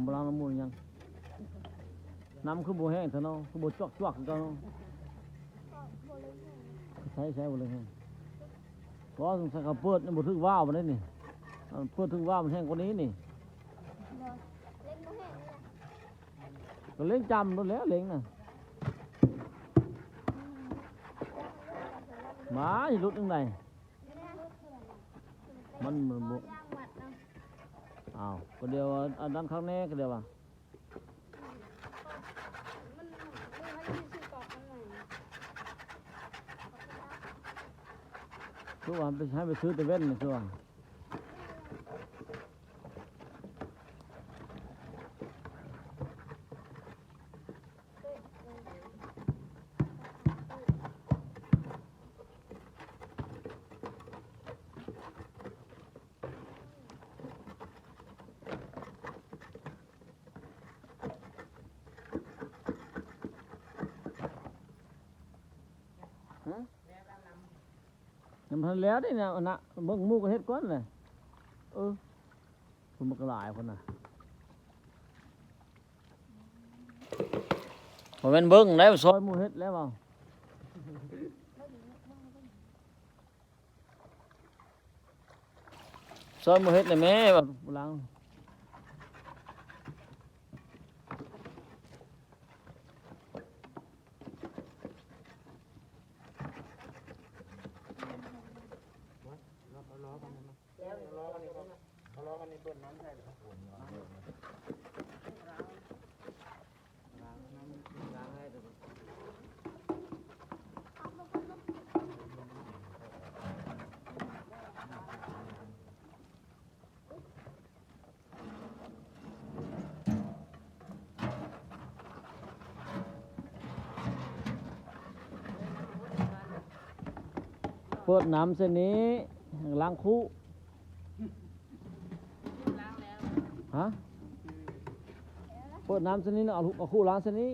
ບໍ່ລ້າງນ້ຳມູນຫຍັງ? ນ້ຳຄືບໍ່ແຫ້ງແທ້ເນາະ ຄືບໍ່ຈວກໆຄືເກົ່າເນາະ? ໃຊ້ ໃຊ້ບໍ່ເລີຍແຮງ. ບໍ່ ສົງໄສເຂົາເປີດຍັງບໍ່ຖືກວາວປານໃດນີ້. ເປີດຖືກວາວມັນແຫ້ງກວ່ານີ້ນີ້. ໂດຍ ເລັ່ງບໍ່ແຫ້ງນີ້ນະ. ກໍເລັ່ງຈຳໂລດແຫຼະ ເລັ່ງນະ. ມາ ຊິຫຼຸດຈັ່ງໃດ? ມັນ ມັນບໍ່ ອ້າວ ກໍດຽວວ່າອັນນັ້ນຄັກແນ່ ກໍດຽວວ່າ ຄືວ່າໃຫ້ໄປຊື້ແຕ່ແວ່ນ ຄືວ່າ. ຫື? ຍັງບໍ່ທັນແລ້ວເດ້ນະ ອັນນະ ເບິ່ງໝູ່ກໍເຮັດກ່ອນແຫຼະ. ເອີ ຄົນມັນກໍຫຼາຍພຸ້ນນະ. ບໍ່ແມ່ນເບິ່ງໄດ້ ຊ່ອຍໝູ່ເຮັດແລ້ວເວົ້າ. ຊ່ອຍໝູ່ເຮັດແດ່ແມ່ ວ່າຫຼັງ. ເປີດນ້ຳໃສ່ນີ້ ລ້າງຄຸ. ຮະ? ເປີດນ້ຳຊະນີ້ນະ ເອົາ ເອົາຄຸລ້າງຊະນີ້.